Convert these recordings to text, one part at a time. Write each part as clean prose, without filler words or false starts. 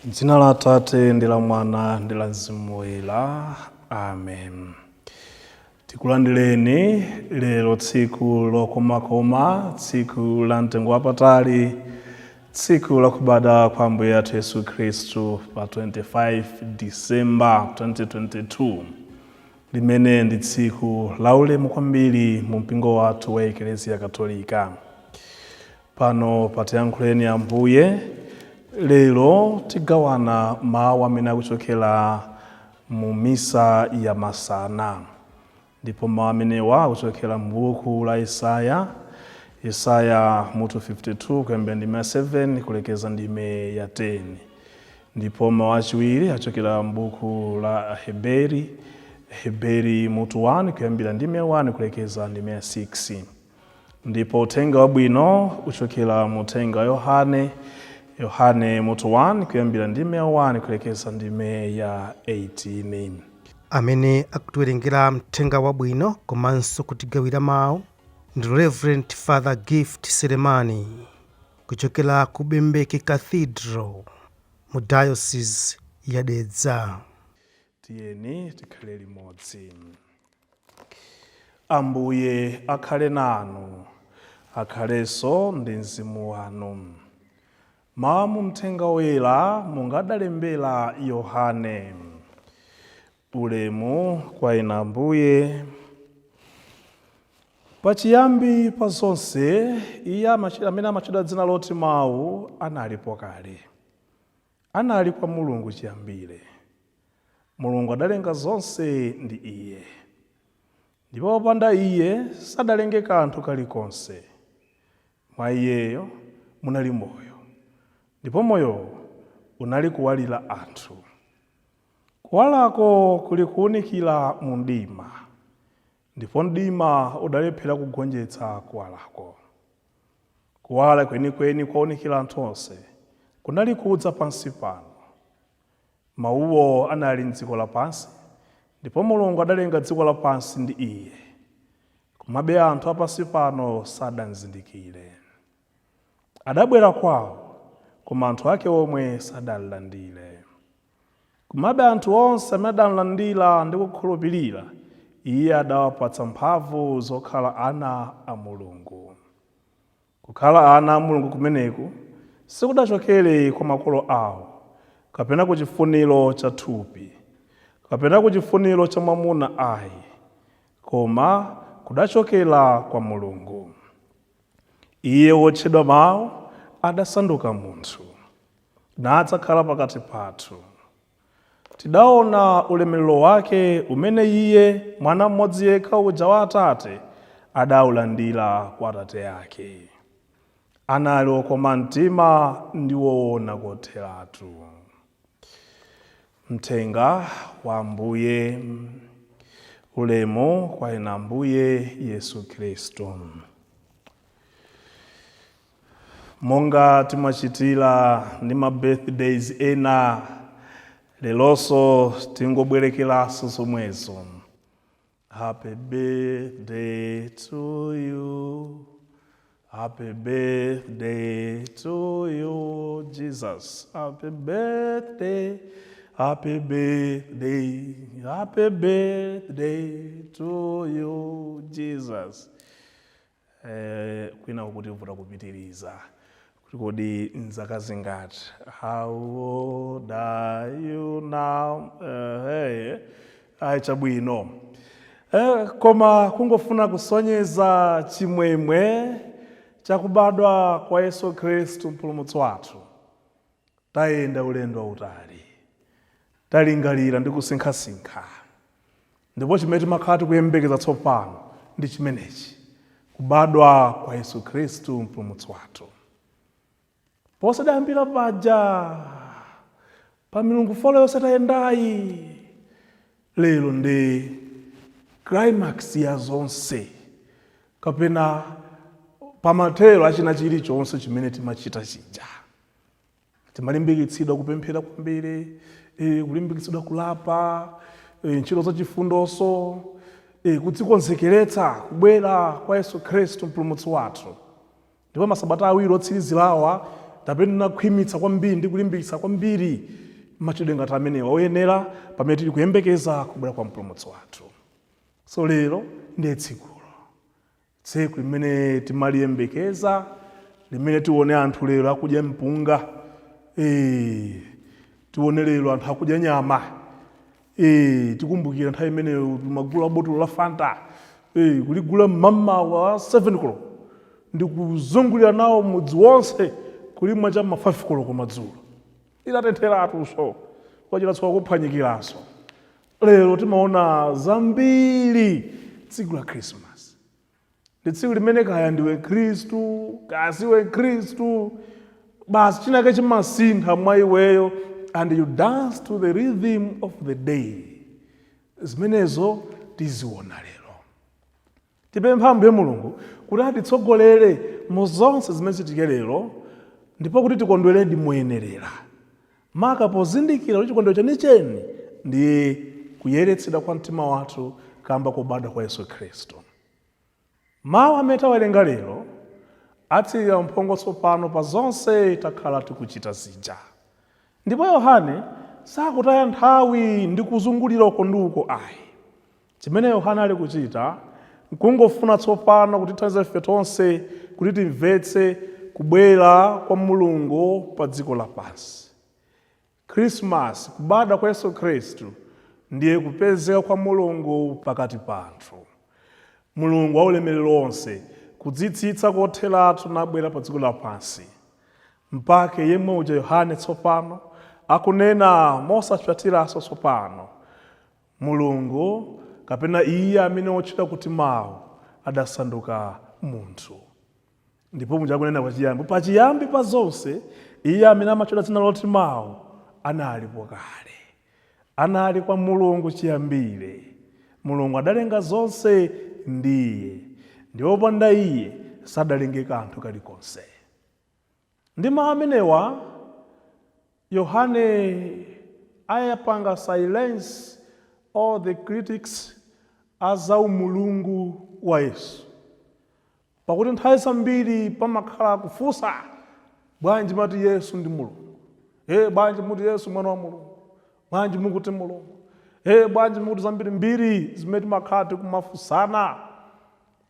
Dzina la Atate ndi la Mwana ndi la Mzimu Woyera. Amen. Tikulandireni lero, tsiku lokomakoma, tsiku la mtengo wapatali, tsiku la kubadwa kwa Ambuye athu Yesu Khristu pa 25 December 2022, limene ndi tsiku la ulemu kwambiri mu mpingo wathu wa Eklesia Katolika. Pano patiyankhuleni Ambuye, lero tigawana mawu amene akuchokera mu misa ya masana, ndipo mawu amenewa akuchokera m'buku la Yesaya, Yesaya mutu 52, kuyambira ndime ya 7 kulekeza ndime ya 10. Ndipo mawu achiwiri achokera m'buku la Heberi, Heberi mutu 1, kuyambira ndime ya 1 kulekeza ndime ya 6. Ndipo uthenga wabwino uchokera mu uthenga wa Yohane, Yohane mutu 1, kuyambira ndime ya 1 kulekeza ndime ya 18. Amene akutiwerengera mthenga wabwino komanso kutigawira mawu ndi Reverend Father Gift Selemani kuchokera ku Bembeke Cathedral mu Diocese ya Dedza. Tiyeni tikhale limodzi. Ambuye akhale nanu. Akhalenso ndi mzimu wanu. Mawu mu mthenga woyera monga adalembera Yohane. Ulemu kwa inu, Ambuye. Pachiyambi pa zonse, iye amene amatchedwa dzina loti Mawu analipo kale. Anali kwa Mulungu chiyambire. Mulungu adalenga zonse ndi iye, ndipo popanda iye sadalenge kanthu kalikonse. Mwa iyeyo munali moyo, ndipo moyowo unali kuwalira anthu. Kuwalako kuli kuwunikira mu mdima, ndipo mdima udalephera kugonjetsa kuwalako. Kuwala kwenikweni kwaunikira anthu onse kunali kudza pansi pano. Mawuwo anali m'dziko lapansi, ndipo Mulungu adalenga dziko lapansi ndi iye. Komabe anthu a pansi pano sadamzindikire. Adabwera kwawo, koma anthu ake omwe sadamlandire. Komabe anthu onse amene adamlandira ndi kukhulupirira, iye adawapatsa mphamvu zokhala ana a Mulungu. Kukhala ana a Mulungu kumeneku sikudachokere kwa makolo awo, kapena ku chifuniro cha thupi, kapena ku chifuniro cha mwamuna ayi, koma kudachokera kwa Mulungu. Iye wotchedwa Mawu adasanduka munthu, nadzakhala pakati pathu. Tidaona ulemerero wake umene iye, mwana mmodzi yekha uja wa Atate, adaulandira kwa Atate ake. Anali wokoma mtima ndi woona kotheratu. Mthenga wa Ambuye. Ulemu kwa inu, Ambuye Yesu Khristu. Monga timachitira ndi ma birthdays ena, leronso tingobwerekeranso zomwezo. Happy birthday to you, happy birthday to you, Jesus, happy birthday, happy birthday, happy birthday to you, Jesus. Kwina kutivuta kupitiriza kuti kodi nzaka zingati? How old are you now? Hey, ayi, chabwino. Koma kungofuna kusonyeza chimwemwe chakubadwa kwa Yesu Khristu Mpulumutsi wathu. Tayenda ulendo wautali, talingalira ndi kusinkhasinkha, ndipo chimene timakhala tikuyembekeza tsopano ndi chimenechi, kubadwa kwa Yesu Khristu Mpulumutsi wathu. Posadayambira paja pa milungu 4 yonse tayendayi, lero ndi climax ya zonse, kapena pamathero achina chilichonse chimene timachita chija. Timalimbikitsidwa kupemphera kwambiri, kulimbikitsidwa kulapa, ntchito zachifundonso, kudzikonzekeretsa kubwera kwa Yesu Khristu Mpulumutsi wathu. Ndipo masabata 2 otsirizirawa Tapene nakhwimitsa kwambiri ndi kulimbikitsa kwambiri machitidwe ngati amenewa oyenera pamene tili kuyembekeza kubwera kwa Mpulumutsi wathu. So lero ndiye tsikulo, tsiku limene timaliyembekeza, limene tione anthu lero akudya mpunga, tione lero anthu akudya nyama. Tikumbukira nthawi imeneyo timagula botolo la Fanta, kuligula mmamawa 7 koloko ndikuzungulira nawo mudzi wonse, kulimwa cha ma 5 koloko madzulo, itatentheratu, kwachita tsoka kuphwanyikiranso. Lero timaona zambiri. Tsiku la Christmas ndi tsiku limene kaya ndiwe Khristu, kaya siwe Khristu, basi chinake chimasintha mwa iweyo and you dance to the rhythm of the day. Zimenezo tiziona lero. Tipempha Ambuye Mulungu kuti atitsogolere mu zonse zimene zichitike lero, ndipo kuti tikondweredi moyenerera, maka pozindikira kuti chikondwerero chenicheni ndiye kuyeretsedwa kwa mtima wathu kamba kobadwa kwa Yesu Khristu. Mawu amene tawerenga lero atsirira mphongo tsopano pa zonse takhala tikuchita zija, ndipo Yohane sakutaya nthawi ndi kuzungulira uko ndi uko ayi. Chimene Yohane ali kuchita nkungofuna tsopano kutithandiza ife tonse kuti timvetse kubwera kwa Mulungu pa dziko lapansi. Christmas, kubadwa kwa Yesu Khristu, ndiye kupezeka kwa Mulungu pakati pa anthu. Mulungu wa ulemerero wonse kudzitsitsa kotheratu nabwera pa dziko lapansi. Mpake yemwe uja Yohane tsopano akunena mosapyatiranso tsopano: Mulungu, kapena iye amene wotchedwa kuti Mawu, adasanduka munthu. Ndipo muja akunena pachiyambi, pachiyambi pa zonse, iye amene amatchedwa dzina loti Mawu analipo kale, anali kwa Mulungu chiyambire. Mulungu adalenga zonse ndiye, ndi wopanda iye sadalenge kanthu kalikonse. Ndi mawu amenewa Yohane ayapanga silence all the critics a umulungu wa Yesu, pakuti nthawi zambiri pamakhala kufunsa: bwanji mati Yesu ndi Mulungu? Bwanji muti Yesu mwana wa Mulungu? Bwanji mukuti Mulungu? Bwanji mukuti zambiri mbiri zimene timakhala tikumafunsana.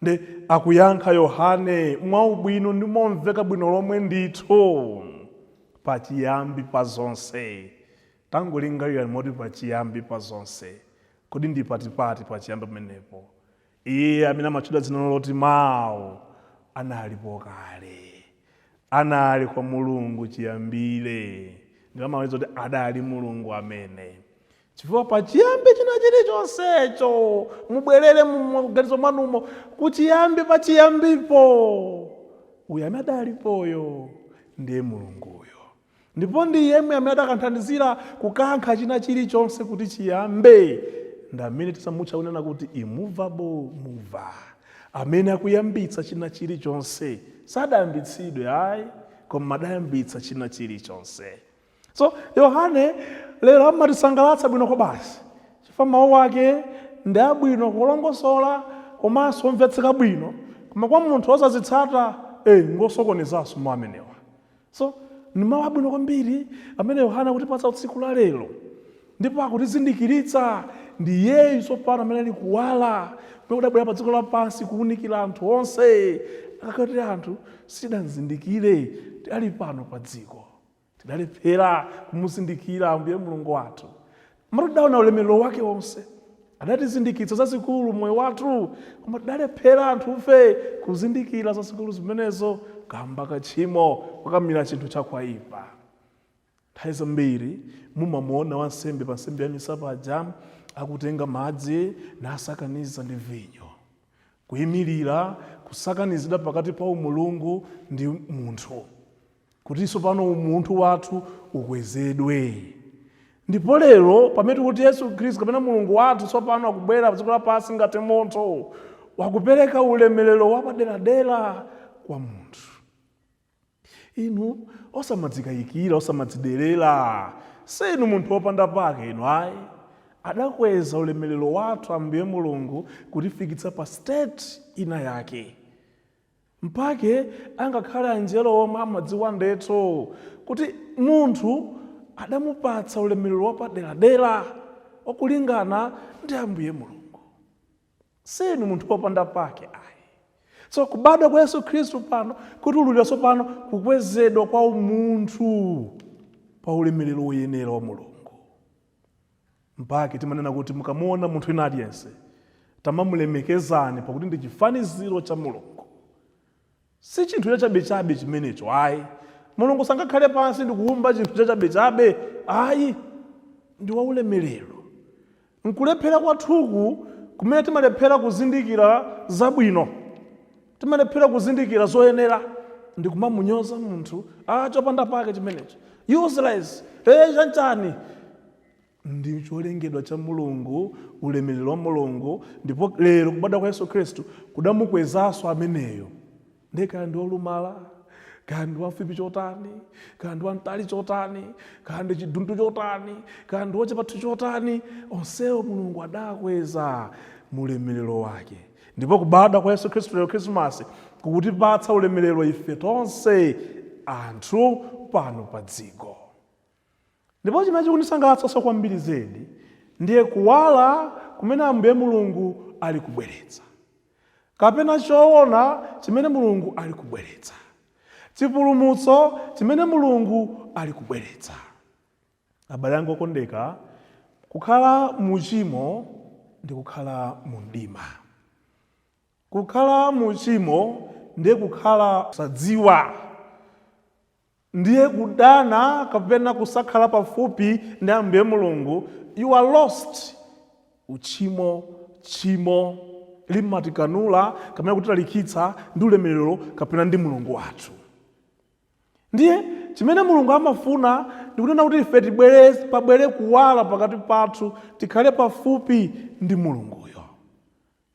Ndi akuyankha Yohane mwaubwino ndi momveka bwino lomwe ndithu: pachiyambi pa zonse. Tangolingalira moti pachiyambi pa zonse, kodi ndi patipati pachiyambi pamenepo? Iye amene amatchedwa dzina loti Mawu analipo kale, anali kwa Mulungu chiyambire, ndipo amaweza kuti adali Mulungu amene. Chifukwa pachiyambi china chilichonsecho, mubwerere muganizo mwanumo kuchiyambi, pachiyambipo uyu amene adalipoyo ndiye Mulunguyo, ndipo ndi yemwe amene adakanthandizira kukankha china chilichonse kuti chiyambe, ndi amene tisamutcha kunena kuti immovable mover, amene akuyambitsa china chilichonse. Sadayambitsidwe ayi, koma adayambitsa china chilichonse. So Yohane lero amatisangalatsa bwino kwa basi, chifukwa mawu ake ndi abwino kulongosola komanso omvetseka bwino, koma kwa munthu osazitsata ngosokonezanso mawu amenewa. So ni mawu abwino kwambiri amene Yohane akutipatsa tsiku la lero, ndipo akutizindikiritsa ndi iyeyu tsopano amene ali kuwala kumene kudabwera pa dziko lapansi kuwunikira anthu onse, akakati anthu sitinamzindikire ali pano pa dziko. Tidalephera kumuzindikira Ambuye Mulungu wathu. Matu tidaona ulemerero wake wonse, adatizindikitsa zazikulu moyo wathu, koma tidalephera anthufe kuzindikira zazikulu zimenezo kamba kachimo kukamira chinthu chakwaipa. Nthawi zambiri mumamuona wansembe pa nsembe ya misa paja akutenga madzi nasakaniza ndi vinyo, kuyimirira kusakanizidwa pakati pa umulungu ndi munthu, kutinso pano umunthu wathu ukwezedwe. Ndipo lero pamene tikuti Yesu Khristu kapena Mulungu wathu tsopano akubwera pa dziko lapansi ngati munthu, wakupereka ulemerero wapaderadera kwa munthu. Inu osamadzikayikira, osamadziderera, sinu munthu wopanda pake inu ayi. Adakweza ulemerero wathu Ambuye Mulungu kutifikitsa pa state ina yake. Mpake angakhale anjelo omwe amadziwa ndithu kuti munthu adamupatsa ulemerero wapaderadera wakulingana ndi Ambuye Mulungu. Sinu munthu wopanda pake ayi. So kubadwa kwa Yesu Khristu pano kutiululira pano kukwezedwa kwa umunthu pa ulemerero woyenera wa Mulungu. Mpake timanena kuti mukamuona munthu wina aliyense, tamamulemekezani, pakuti ndi chifaniziro cha Mulungu. Si chinthu chachabechabe chimenecho ayi. Mulungu sangakhale pansi ndi kuumba chinthu chachabechabe ayi, ndi waulemerero. Nkulephera kwathuku kumene timalephera kuzindikira zabwino, timalephera kuzindikira zoyenera, ndi kumamunyoza munthu, "Ah, chopanda pake chimenecho, useless, chanchani." Ndi cholengedwa cha Mulungu, ulemerero wa Mulungu. Ndipo lero kubadwa kwa Yesu Khristu kudamukwezanso ameneyo. Ndiye kaya ndi olumala, kaya ndi wamfupi chotani, kaya ndi wamtali chotani, kaya ndi chidundu chotani, kaya ndi wachipathu chotani, onsewo Mulungu adakweza mu ulemerero wake. Ndipo kubadwa kwa Yesu Khristu lero Khrisimasi kukutipatsa ulemerero ife tonse anthu pano pa dziko. Ndipo chimene chikundisangalatsanso kwambiri zedi ndiye kuwala kumene Ambuye Mulungu ali kubweretsa, kapena choona chimene Mulungu ali kubweretsa, chipulumutso chimene Mulungu ali kubweretsa. Abale anga okondeka, kukhala muchimo ndi kukhala mu mdima. Kukhala muchimo ndiye kukhala kusadziwa, ndiye kudana kapena kusakhala pafupi ndi Ambuye Mulungu. You are lost. Uchimo, tchimo limatikanula kapena kutitalikitsa ndi ulemerero kapena ndi Mulungu wathu. Ndiye chimene Mulungu amafuna ndikunena kuti ife tibwere, pabwere kuwala pakati pathu, tikhale pafupi ndi Mulunguyo.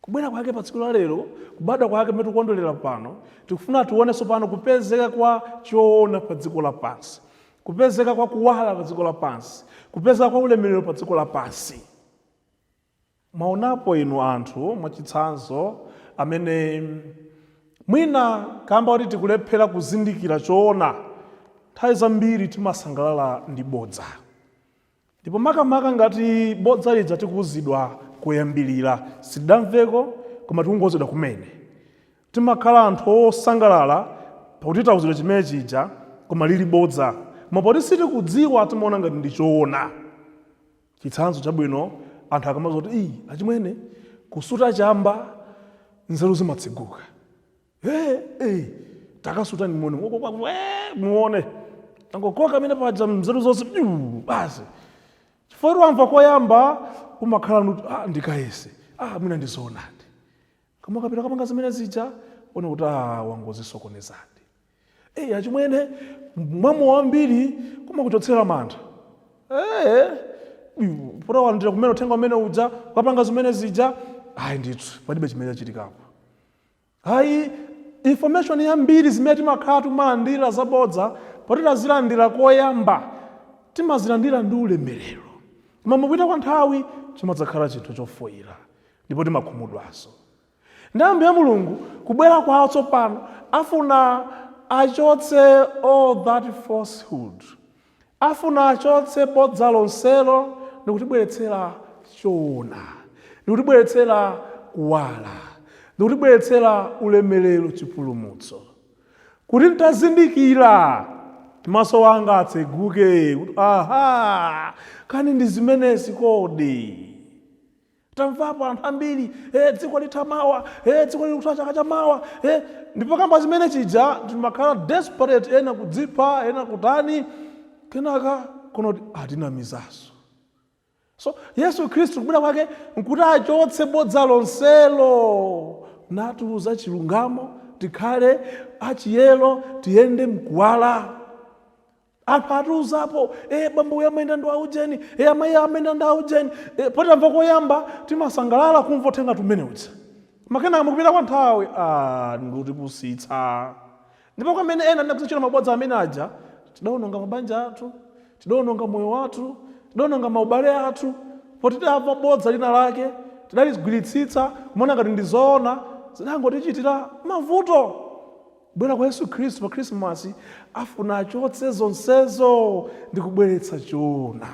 Kubwera kwake pa tsiku la lero, kubadwa kwake kumene tikukondwerera pano, tikufuna tionenso pano kupezeka kwa choona pa dziko lapansi, kupezeka kwa kuwala pa dziko lapansi, kupezeka kwa ulemerero pa dziko lapansi. Mwaonapo inu anthu, mwachitsanzo, amene mwina kamba kuti tikulephera kuzindikira choona, nthawi zambiri timasangalala ndi bodza. Ndipo makamaka ngati bodza lija tikuwuzidwa koyambirira, sitidamveko koma tikungozedwa kumene, timakhala anthu osangalala pakuti tawuzidwa chimene chija koma lili bodza, koma poti sitikudziwa timaona ngati ndi choona. Chitsanzo chabwino, anthu akamaza kuti, "Iyi achimwene, kusuta chamba nzeru zimatseguka." Takasutani muone, muone tangokoka amene paja nzeru zonse basi. Chifukwa wamva koyamba, umakhala kuti, "Ah, ndikayese, ah, mwina ndizoonadi." Koma ukapita kapanga zimene zija, ona kuti, ah, wangozisokonezadi. Achimwene, mwamo wambiri kumakuchotsera mantha. Pota walandira kumene uthenga umene uja, ukapanga zimene zija, ayi ndithu palibe chimene chachitikapo. Ayi, information yambiri zimene timakhala timalandira zabodza, poti tazilandira koyamba timazilandira ndi ulemerero, koma mukupita kwa nthawi chimadzakhala chinthu chofoyira ndipo timakhumudwanso. Ndi Ambuye Mulungu kubwera kwawo tsopano afuna achotse all that falsehood, afuna achotse bodza lonselo ndikutibweretsera choona, ndikutibweretsera kuwala, ndikutibweretsera ulemerero, chipulumutso, kuti ntazindikira maso anga atseguke kuti, "Aha, kani ndi zimenezi kodi?" Tamvapo anthu ambiri, "Dziko litha mawa, dziko lili kutha chaka cha mawa." Ndipo kamba zimene chija timakhala desperate, ena kudzipha, ena kutani, kenaka kunoti atinamizaso. So Yesu Khristu kubwera kwake nkuti achotse bodza lonselo, natiuza chilungamo, tikhale achiyero, tiyende mkuwala. Anthu atiuzapo, "Bambo uyu amayenda ndi aujeni, amayi amayenda ndi aujeni." Potamva koyamba timasangalala kumva uthenga tumene uja, makenaka mukupita kwa nthawi, ah, ndikutipusitsa. Ndipo kwamene ena ndinakuchita mabodza amene aja, tidawononga mabanja athu, tidawononga moyo wathu, tidawononga maubale athu, poti tidamva bodza lina lake, tidaligwiritsitsa kumaona ngati ndi zoona, zidangotichitira mavuto. Kubwera kwa Yesu Khristu pa Khrisimasi afuna achotse zonsezo ndi kubweretsa choona,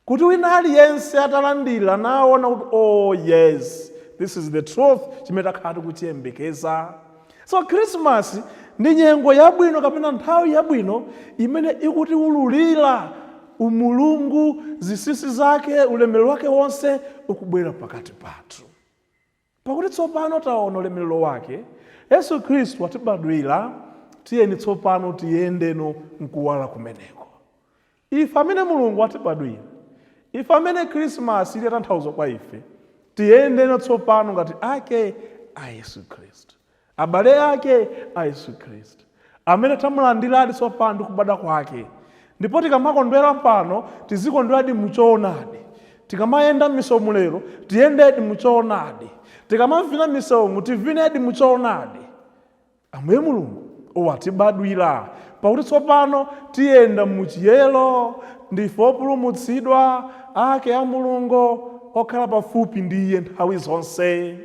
kuti wina aliyense atalandira naona kuti, "Oh yes, this is the truth chimene takhala tikuchiyembekeza." So Khrisimasi ndi nyengo yabwino kapena nthawi yabwino imene ikutiwululira umulungu, zinsinsi zake, ulemerero wake wonse ukubwera pakati pathu. Pakuti tsopano taona ulemerero wake, Yesu Khristu watibadwira. Tiyeni tsopano tiyendeno mkuwala kumeneko. Ife amene Mulungu watibadwira, ife amene Khrisimasi ili tanthauzo kwa ife, tiyendeno tsopano ngati ake a Yesu Khristu, abale ake a Yesu Khristu amene tamulandiradi tsopano ndi kubadwa kwake. Ndipo tikamakondwera pano, tizikondweradi muchoonadi. Tikamayenda m'misewu lero, tiyendedi muchoonadi. Tikamavina m'misewumu, tivinedi muchoonadi. Ambuye Mulungu watibadwira, pakuti tsopano tiyenda muchiyero, ndife opulumutsidwa ake a Mulungu, okhala pafupi ndi Iye nthawi zonse.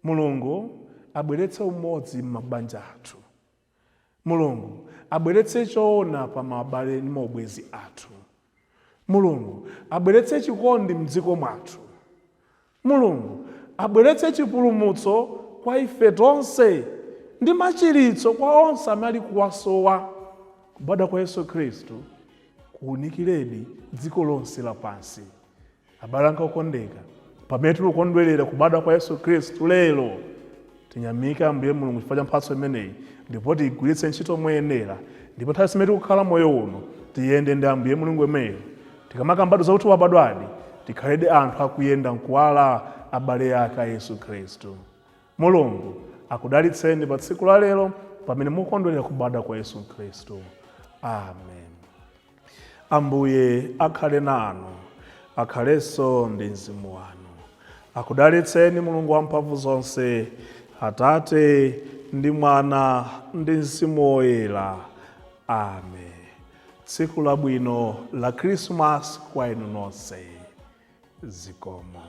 Mulungu abweretse umodzi m'mabanja athu. Mulungu abweretse choona pa mabale ndi maubwenzi athu. Mulungu abweretse chikondi mdziko mwathu. Mulungu abweretse chipulumutso kwa ife tonse ndi machiritso kwa onse amene ali kuwasowa. Kubadwa kwa Yesu Khristu kuwunikiredi dziko lonse lapansi. Abale anga okondeka, pamene tikukondwerera kubadwa kwa Yesu Khristu lero, tiyamike Ambuye Mulungu chifukwa cha mphatso imeneyi, ndipo tiyigwiritse ntchito moyenera. Ndipo nthawi zimene tikukhala moyo uno, tiyende ndi Ambuye Mulungu imeneyo. Tikamakambatu zakuti wabadwadi, tikhaledi anthu akuyenda mkuwala, abale ake a Yesu Khristu. Mulungu akudalitseni pa tsiku la lero pamene mukondwerera kubadwa kwa Yesu Khristu. Amen. Ambuye akhale nanu. Akhalenso ndi mzimu wanu. Akudalitseni Mulungu wamphamvu zonse, Atate ndi Mwana ndi Mzimu Woyera. Amen. Tsiku labwino la Khrisimasi kwa inu nonse. Zikomo.